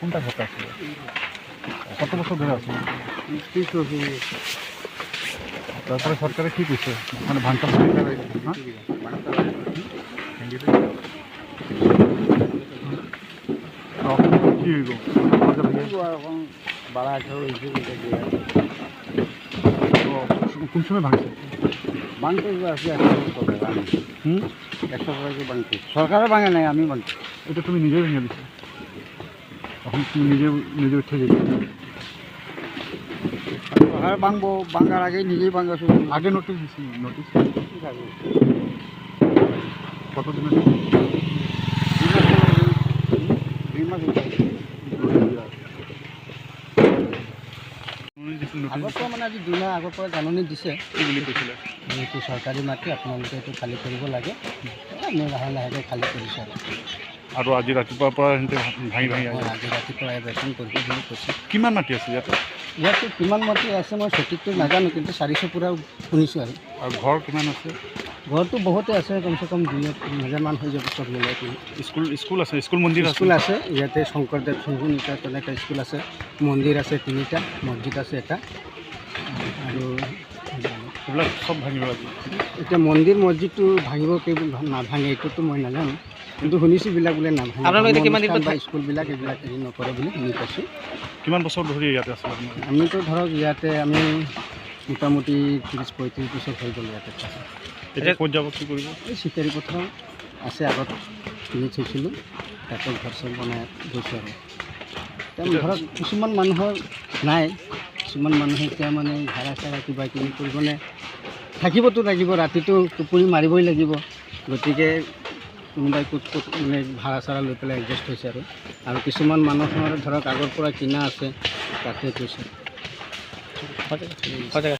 কোনটা ঘরটা আছে? কত বছর ধরে আছে? তারপরে সরকারে কি কইছে, মানে ভাঙতে হবে? হ্যাঁ, তখন কি হইব? দরজা ভেঙে এখন বাড়া হয়েছে। তো কোন সময় ভাঙছে? ভাঙতে আছে 100 বছর। আমি 100 বছর ভাঙছি, সরকারে ভাঙে নাই, আমি ভাঙছি। এটা তুমি নিজেই ভেঙে দিছো। এখন তুমি নিজে নিজে উঠে গেছো। সরকারে ভাঙবো, ভাঙার আগে নিজেই ভাঙা শুরু। আগে নোটিশ দিছি? নোটিশ কতদিনের? 2 মাস। আগৰ পৰা, মানে আজি 2 মাহ আগৰ পৰা জাননী দিছে। কি বুলি কৈছিলে? এইটো চৰকাৰী মাটি, আপোনালোকে এইটো খালী কৰিব লাগে। আমি লাহে লাহেকৈ খালী কৰিছোঁ আৰু। আৰু আজি ৰাতিপুৱাৰ পৰা সিহঁতে ভাঙি ভাঙি মই আহি আজি ৰাতিপুৱা বেতন কৰিব বুলি কৈছে। কিমান মাটি আছে ইয়াতে? ইয়াতে কিমান মাটি আছে মই সঠিকটো নাজানো, কিন্তু 400 পুৰা শুনিছোঁ আৰু। আৰু ঘৰ কিমান আছে? ঘৰটো বহুতে আছে, কমচে কম 2-3 হাজাৰমান হৈ যাব চব মিলাই কিনে। স্কুল আছে? স্কুল, মন্দিৰ আছে? স্কুল আছে ইয়াতে, শংকৰদেৱ সংঘ নিকেতন এটা স্কুল আছে, মন্দিৰ আছে তিনিটা, মছজিদ আছে এটা আৰু সেইবিলাক চব ভাঙিব লাগিব। এতিয়া মন্দিৰ মছজিদটো ভাঙিব কি নাভাঙে এইটোতো মই নাজানো, কিন্তু শুনিছোঁ বিলাক বোলে নাভাঙে। আপোনালোকে এতিয়া কিমান দিন অনুষ্ঠান বা স্কুলবিলাক এইবিলাক হেৰি নকৰে বুলি শুনি পাইছোঁ। কিমান বছৰ ধৰি ইয়াতে আছে আপোনালোকে? আমিতো ধৰক ইয়াতে আমি মোটামুটি 30-35 বছৰ হৈ গ'ল ইয়াতে থকা। এতিয়া ক'ত যাব, কি কৰিব? এই চিকাৰী পথাৰ আছে, আগত কিনি থৈছিলোঁ, তাতে ঘৰ চৰ বনাই গৈছোঁ। আৰু এতিয়া ধৰক কিছুমান মানুহৰ নাই, কিছুমান মানুহে এতিয়া মানে ভাড়া চাড়া কিবা কিবি কৰি মানে থাকিবতো লাগিব, ৰাতিটো টোপনি মাৰিবই লাগিব। গতিকে কোনোবাই ক'ত ক'ত মানে ভাড়া চাড়া লৈ পেলাই এডজাষ্ট হৈছে আৰু কিছুমান মানুহৰ ধৰক আগৰ পৰা কিনা আছে, তাতে গৈছে। সঁচাকৈ।